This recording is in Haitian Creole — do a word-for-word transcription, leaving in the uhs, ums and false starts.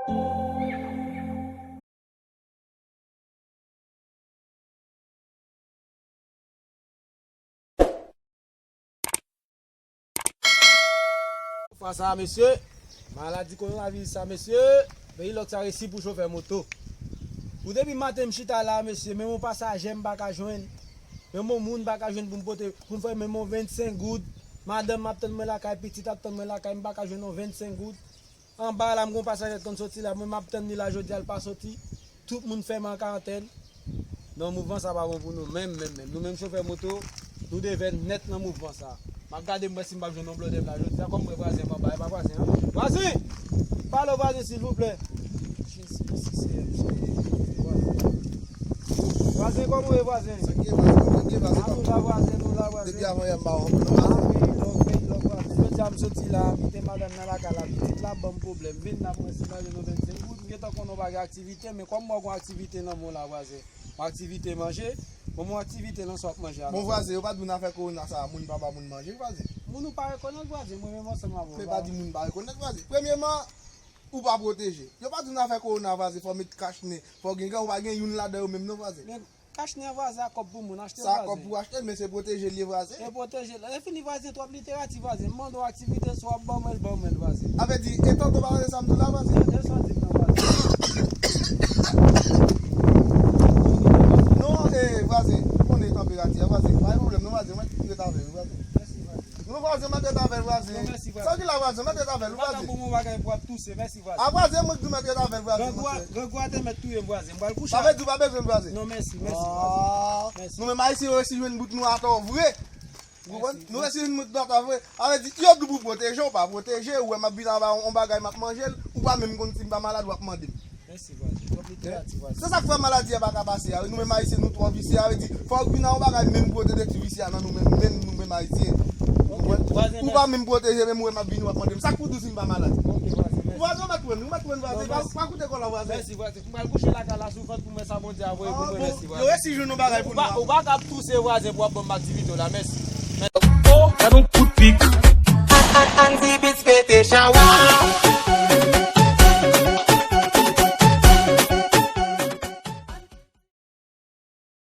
Fwa sa, mesye, maladi kowonaviris sa, mesye, peyi lòk sa resi pou chofè moto. Pou depi maten m chita la, mesye, menm yon pasajè m pa ka jwenn. Menm yon moun m pa ka jwenn pou m pote, pou m fè menm yon vennsenk goud. Madanm m ap tann mwen lakay, pitit ap tann mwen lakay, m pa ka jwenn yon vennsenk goud. Anba la, m gon pasajè k konn soti la, mwen m ap tann li la jodi a, l pa soti. Tout moun fèmen an karantèn. Non, mouvman sa pa bon pou nou menm, menm, menm. Nou menm chofè moto, nou devè nèt nan mouvman sa. M ap gade m wè si m p ap jwenn yon blòdè m la jodi a, kòm m wè vwazen m anba, e pa vwazen an. Vwazen! Pale vwazen, silvouplè. Jezi, mesi, Seyè, mesi, vwazen. Vwazen, kòman w ye, vwazen? Sa k gen, vwazen? Sa k gen, vwazen? A, nou la, vwazen, nou la, vwazen. Depi avanyè m pa wè w. A wi, lòk, wi, lòk, vwazen. Jodi a, m soti la, m kite madanm nan lakay la, pitit la ban m pwoblèm. Vin la, mwen, si manje nou vennsenk goud, m gentan konn yon bagay aktivite, men kòm mwen gon aktivite nan men w la, vwazen. Yon aktivite manje, bon, yon aktivite nan sa w ap manje a. Bon, vwazen, yo pa di w nan afè kowona sa a, moun pa ba moun manje, vwazen. Moun ou pa rekonèt, vwazen, mwen menm ansanm avè w. Men pa di moun pa rekonèt, vwazen. Premyeman, ou pa pwoteje. Yo pa di w nan afè kowona, vwazen, fò w met kach nen, fò w gen gan, ou pa gen youn ladan yo menm non, vwazen. Men kach nen an, vwazen, a kòb pou moun achte, vwazen. Sa a kòb pou achte l, men se pwoteje l ye, vwazen. E pwoteje l. E fini, vwazen, twòp literati, vwazen. M mande w aktivite, si w ap ban mwen l, ban mwen l, vwazen. A vle di, e tanto pa tande sa m di w la, vwazen? Tande sa w di m nan, vwazen. Non, e, vwazen, ou konnen tanperati a, vwazen. Pa gen pwoblèm non, vwazen, mwen ret avè w, vwazen. Mèsi, vwazen. Non, vwazen, mèt ret avè l, vwazen. Non, mèsi, vwazen. Sa w di la, vwazen, mèt ret avè l, vwazen. Ou pa ka ban mwen yon bagay pou w ap touse, mèsi, vwazen. A, vwazen, mwen k di w mèt ret avè l, vwazen, monchè. Grangou a te mèt touye m, vwazen. M pral kouche. Sa vle di w pa bezwen l, vwazen? Non, mèsi, mèsi, vwazen. Ah, mèsi. Nou menm Ayisyen, yo resi jwenn bout nou atò vre. Ou konprann? Mèsi, mèsi. Nou resi jwenn bout nou atò vre. Sa vle di, yo di w pou pwoteje, ou pa pwoteje, ou wè m ap vin anba yon, yon bagay, m ap manje l, ou pa menm konn si m pa malad, w ap mande m. Mèsi, vwazen. Twòp literati, vwazen. Se sa k fè maladi a pa ka pase a. Nou menm Ayisyen, nou twò visye. A vle di, fò w vin a yon bagay menm kote de ti visye a nan nou menm, menm nou menm Ayisyen. Ok, vwazen, mèsi. Ou pa menm pwoteje, menm ou wè m ap vini, w ap mande m. Sa k pou di w si m pa malad? Ok, vwazen, mèsi. Vwazen, ou mèt kwè m, ou mèt kwè m, vwazen. Non, mèsi. Pa, pa koute kòlè w, vwazen. Mèsi, vwazen. M pral kouche lakay la sou vant pou mwen sa Bondye a voye pou mwen, mèsi, vwazen. Ah, bon. Yo resi jwenn yon bagay pou nou. Ou pa, ou pa ka ap touse, vwazen, pou w ap ban m aktivite w la, mèsi. Mèsi. Oh, gad yon kout pik. Andy Beats pete chan.